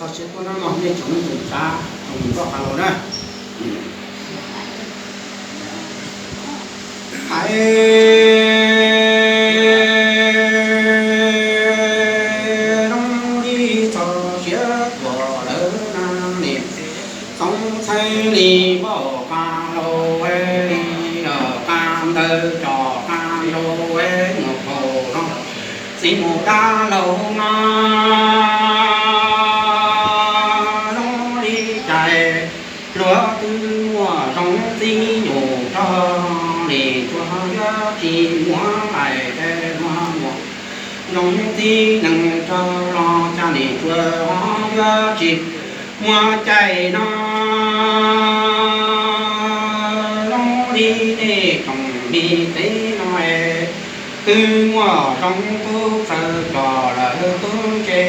Txog siab tuaj no mog nej tsoom neej tsoom tsav tsoom nkauj hais los na. Hais zoo li txog siab tuaj lawm na, nim txoov txheej li npauj qab laug, li qab ntawd cov qab laug, mus kaus no txiv mus dab laug no. Zoo li cas luag twb muaj zoo txiv nyuj rog, nim tsuas yuav tsis muaj hais luag muaj zoo txiv neej rog los cas nim tsuas yuav tsis muaj cai no. Zoo li nej tsoom me teb no es twb muaj zoo tub txawm coj lawv tub ntse,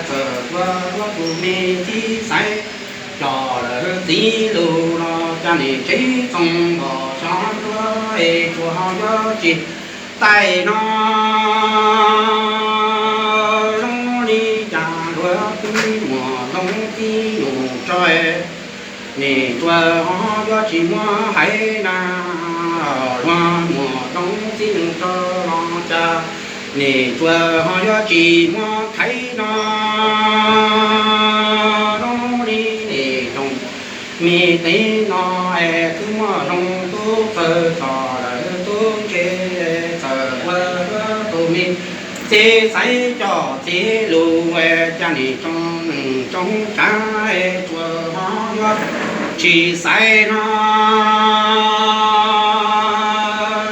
txawm ua luag tus me txiv xaiv coj lawv txiv lus los cas nim tsev txoos npom xyov luag es tsuas yuav tsis taij no. Zoo li cas luag twb muaj zoo txiv nyuj rog, nim tsuas ho yuav tsis muaj hais na. Luag muaj zoo txiv neej rog los cas nim tsuas ho yuav tsis muaj hais no. Zoo li nej tsoom me teb no es twb muaj zoo tub txawm coj lawv tub ntse, txawm ua luag tus me txiv xaiv coj txiv lus, cas nim tsoov neej tsoov tsav tsuas ho yuav tsis xaiv no.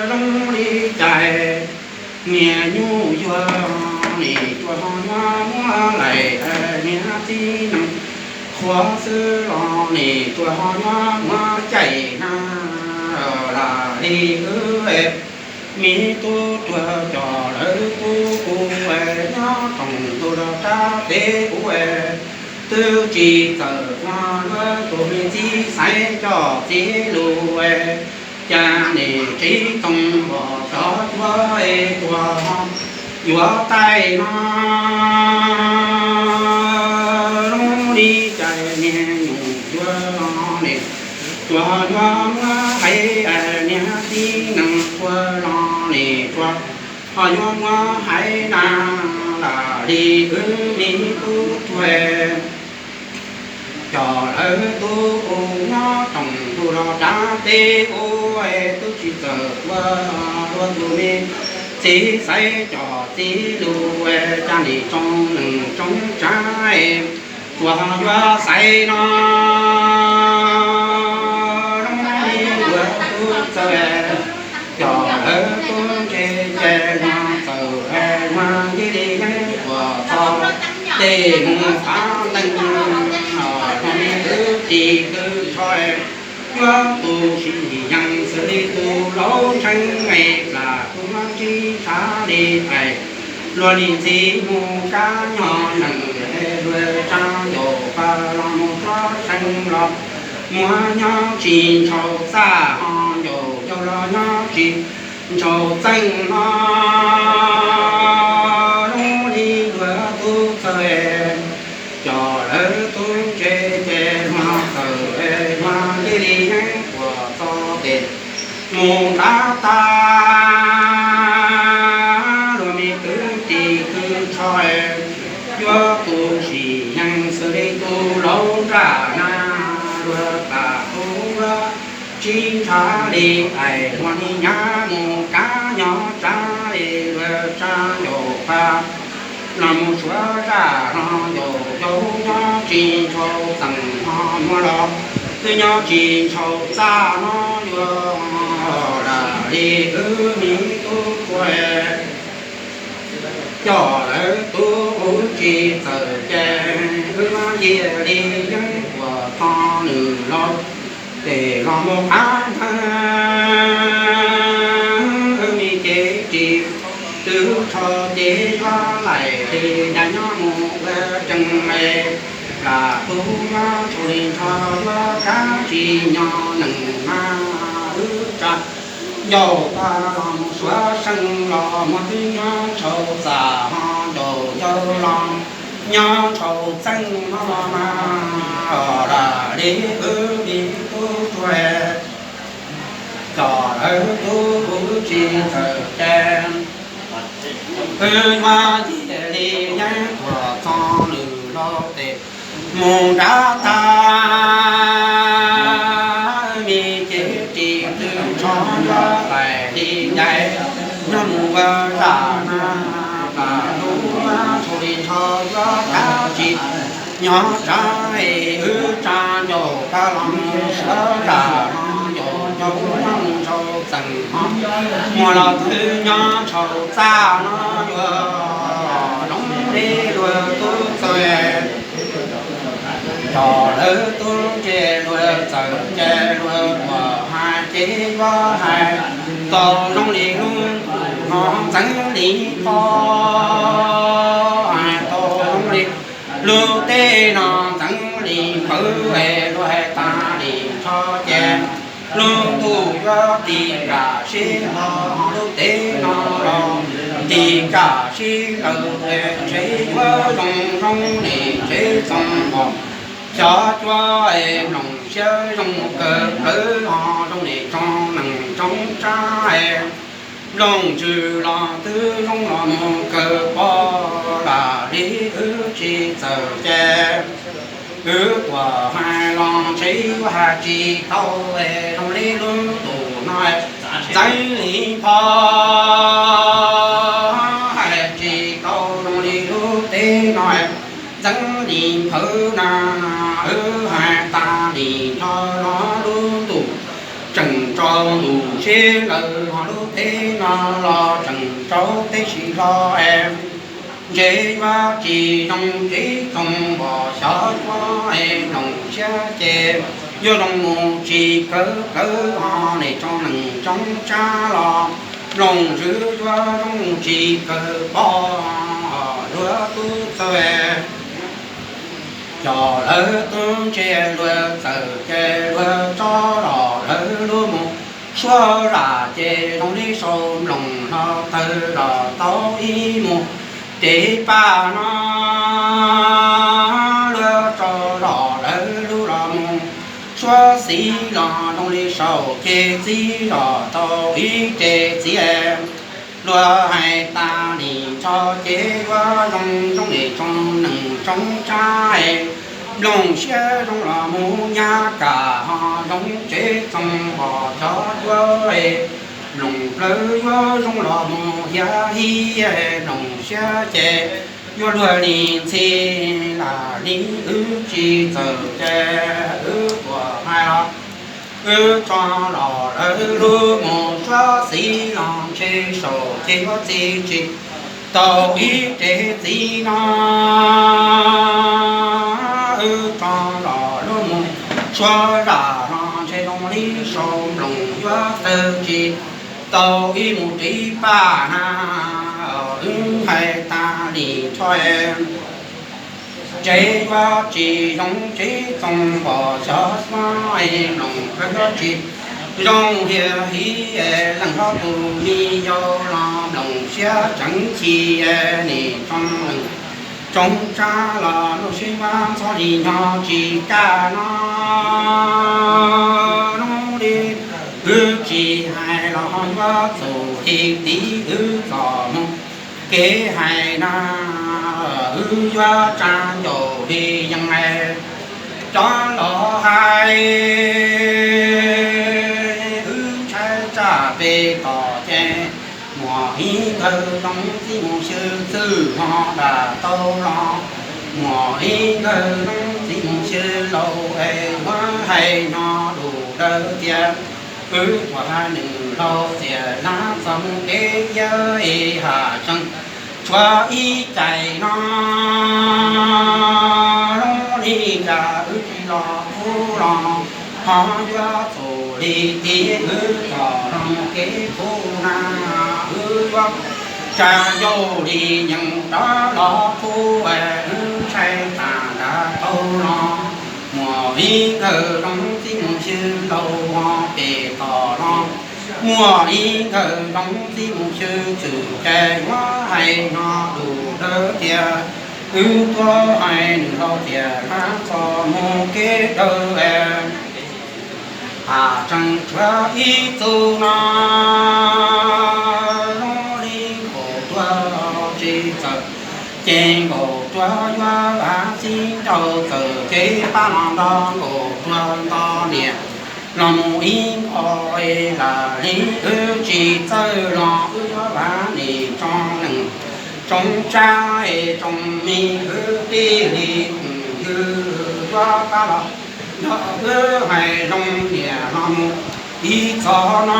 Zoo li cas niag nyuj yuag nim tsuas ho yuav muab laim, niag txiv neej qhuav xwb los nim tsuas ho yuav muab caij na. Lam li wb me tub tuag coj lawv tub kuv nyob rooj ntuj rog rab teb kuv twb tsis txawj ua luag tus me txiv xaiv coj txiv lus, cas nim tsev txoos npom xyov luag es tsuas yuav taij no. Zoo li cas niag nyuj yuag los nim tsuas yuav muab hais, niag txiv neej qhuav los nim tsuas ho yuav muab hais na. Lam li wb me tub tuag coj lawv tub kuv nyob rooj ntuj rog rab teb kuv twb tsis txawj ua luag tus me txiv xaiv coj txiv lus, cas nim tsoov neej tsoov tsav tsuas ho yuav xaiv no. Zoo li luag tub txawm coj lawv tub ntse, ces luag txawm luag ncig li yeeb puas txog tej mus qab ntees, luag me kwv tij kwv tij yuav tu sim yees xws li tus laus ntseeg, plam tus nyob tsis ntshav li ais, luag nim ntxiv mus kab nyob nees, luag tsa ncaus pag los mus suav seej los muab nyob tsis ntshau txaj, ho ncaus yau los nyob tsis ntshau txeej no. Zoo li luag tub txawm coj lawv tub ntse, ces luag txawm luag ncig li yeeb puas txog tej mus ntav tag, luag me kwv tij kwv tij yuav tu sim yees xws li tus laus nraj na, luag plam tus nyob tsis ntshav li ais, luag nim nyab mus kab nyob tsav li, luag tsa ncaus pag los mus suav zaj, ho ncaus yau nyob tsis ntshau txeej, ho muab los twb nyob tsis ntshau txaj no. Yuav lam li wb me tub tuag coj lawv tub kuv tsis txawj ces, wb ncig li yeeb puas txog nws laus tej los mus qab ntees, wb me cev tsis twb tsho ces yuav laim li nyab nyob mus ua tsees, plam tus nyob tshau li ntsho yuav kab tsis nyob nees mas, wb tsa ncaus pag los mus suav seej los muab twb nyob ntshau txaj, ho ncaus yau los nyob thaum txeej no mas, lam li wb li tub tuag, cov lawv tub wb tsis txawj cai. Wb yuav cia li yeej tuag txog nws lub tes mus nrad tag, me cev ris twb tsho yuav lais li ncais, nyob mus ua zam na, lam lub ntshaus li ntsho yuav kav tsis nyob tsav, wb tsa ncaus kav los mus sawv zam no, ncaus ncaus nyob mus ntshaus txeem no, muaj los twb nyob ntshaus txaj no yuav zoo li luag tub txawj, cov lawv tub ntse luag txawj cai luag tuaj hais ces yuav hais tau zoo li lub ntuj no ntxeev li pho, hais tau zoo li lub teb no ntxeev li npawv, luag hais tas li ntsho ces lub ntuj yuav tiv kam sib hlo, lub teb no los tiv kam sib laws, ntshe yuav zoo zoo li tsev txoos npos xyov cuab, mloog siab zoo kawg plawv ho zoo li tsoom neeg tsoom tsab, mloog ntsws los twb zoo los mus kawg pom, lam li wb tsis txawj cai. Wb tuaj hais los ntshe yuav hais tsis tau, zoo li lub ntuj no ntxeev li pho, hais tsis tau zoo li lub teb no ntxeev li npawv na. Wb hais tas li ntsho los lub ntuj tseem tsaus ntuj sib laws, ho lub teb no los tseem tsaus teb sib hlo es ntshe yuav tsis zoo tsev txoos npos xyov cuab, mloog siab ces yuav zoo mus tsis kawg plawv ho li tsoom neeg tsoom tsab los mloog ntsws yuav zoo tsis kawg pom, luag tub txawj, cov lawv tub ntse luag txawj cai luag tso los lawv lub mus suab zam ces zoo li sau mloog hlo tawg los tau ib mus tes paj no, luag tso los lawv lub los mus suab xis los zoo li sau ces txiv los tau ib tes txiv, luag hais tas li ntsho ces yuav zoo zoo li tsoom neeg tsoom tsab, mloog siab zoo los mus nyab kam ho zoo tsev txoos npos xyov cuab, mloog plawv yuav zoo los mus hiav hib, mloog siab ces yuav luag li ntxhi, lam li wb tsis txawj cai. Wb tuaj hais los wb tso los lawv lub mus suab xis los ntshe sau ces yuav txi tsis tau ib tes txiv no, wb tso los lub mus suab zam no ntshe zoo li sau mloog yuav tawg tsis tau ib mus tes paj na. Wb hais tas li ntsho ntshe yuav tsis zoo tsev txoos npos xyov cuab, mloog kawg yuav tsis zoo hiav hib, leej hlob tus me yau los mloog siab tseev chim, nim tsoom neeg tsoom tsab los lub siab ntxhov li nyob tsis kaj no, zoo li wb tsis hais los ho yuav txum li tiv wb txoj moo kev hais na. Wb yuav tsa ncaus li yees cov los hais, wb ntshai tsam pem tom ces muaj ib nkawg zoo txiv mus xyw txwj ho dam tau los, muaj ib nkawg zoo txiv mus xyw laus es yuav hais no lus dawb tias wb tuaj hais nws laus txias hlab txoj moo kev yawg es ham tseem tshuav ib cais no, zoo li cas wb tsis los khub los ho yuav txum li tiv wb txoj moo kev khub na. Wb yuav tsa ncaus li yees rov los khub, wb ntshai tas nrad tau los, muaj ib nkawg zoo txiv mus xyw laus ho pem tom los, muaj ib nkawg zoo txiv mus xyw txwj ces yuav hais no lus dawb tias Wb tuaj hais nws hlo tias hnav txoj mus kev dawb, a tseem tshuav ib txuj no. Zoo li nkaus tuaj tsis txawm, ces nkaus tuaj yuav vav txij nraug txawm kev pab los nrog nkaus tuaj nto niam los mus ib nqho. Lam li wb tsis txawj los wb yuav vav nim tso neeg tsoov tsab es tsoom me kwv tij li ywg yuav pab los nrog wb hais zoo niam los mus ib txoj no.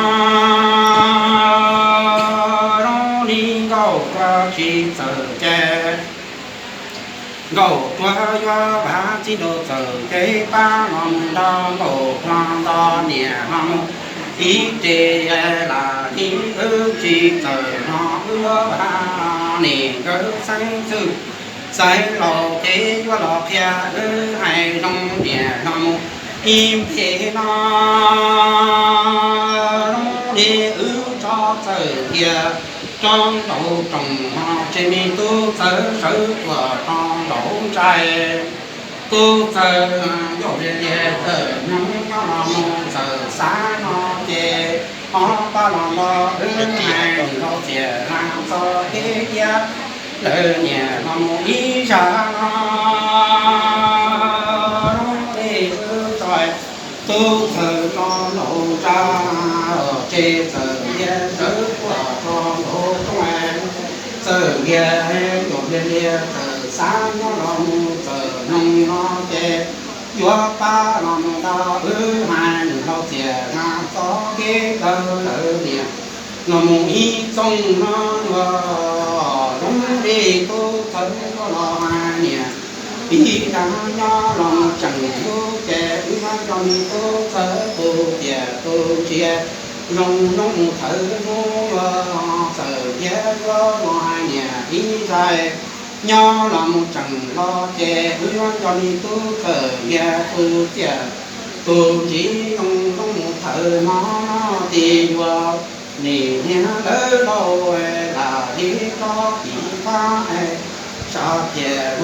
Zoo li nkaus tuaj tsis txawm ces nkaus tuaj yuav vav txij nraug txawm kev pab los mus nrog nkaus tuaj nto niam los mus ib re. Lam li wb tsis txawm los wb yuav vav nim nkawd xeeb txwj xeeb laus kev yuav los qhia wb hais zoo niam los mus ib npe no. Zoo li wb tso txawm ntiag rau nraum roos no, ces me tub txawm sawv tuaj rau nraum nraim. Tub txawm yog liag liag txawm nyob nyob los mus txawm xav no ces, ob pab los los wb hais nws los txias las txoj kev iab, lawv niam los mus ib zag no. Zoo li wb tso tub txawm rau nraum nraim, ces txawm ntiag sawv tuaj rau nraum roos, txawm ntiag yog liag liag txawm xav nyob los mus txawm noog no ces, yuav pab los mus nto wb hais nws los txias las txoj kev dawb, lawv niam los mus ib txoog no. Yuav zoo li tub txawm los hais niam ib zag nyob los mus tseem hlub ces wb yuav nco me tub txawm tu tiam tu ntsiav zoo zoo mus thawm hnub yuav txawm thiab yuav los hais niam ib zag nyob los mus tseem los ces wb yuav nco me tub txawm thiab tu tiam tu ntsiav zoo zoo mus thawm no. Tis yuav nim niag lawv laus lam li rov tim qab sab tias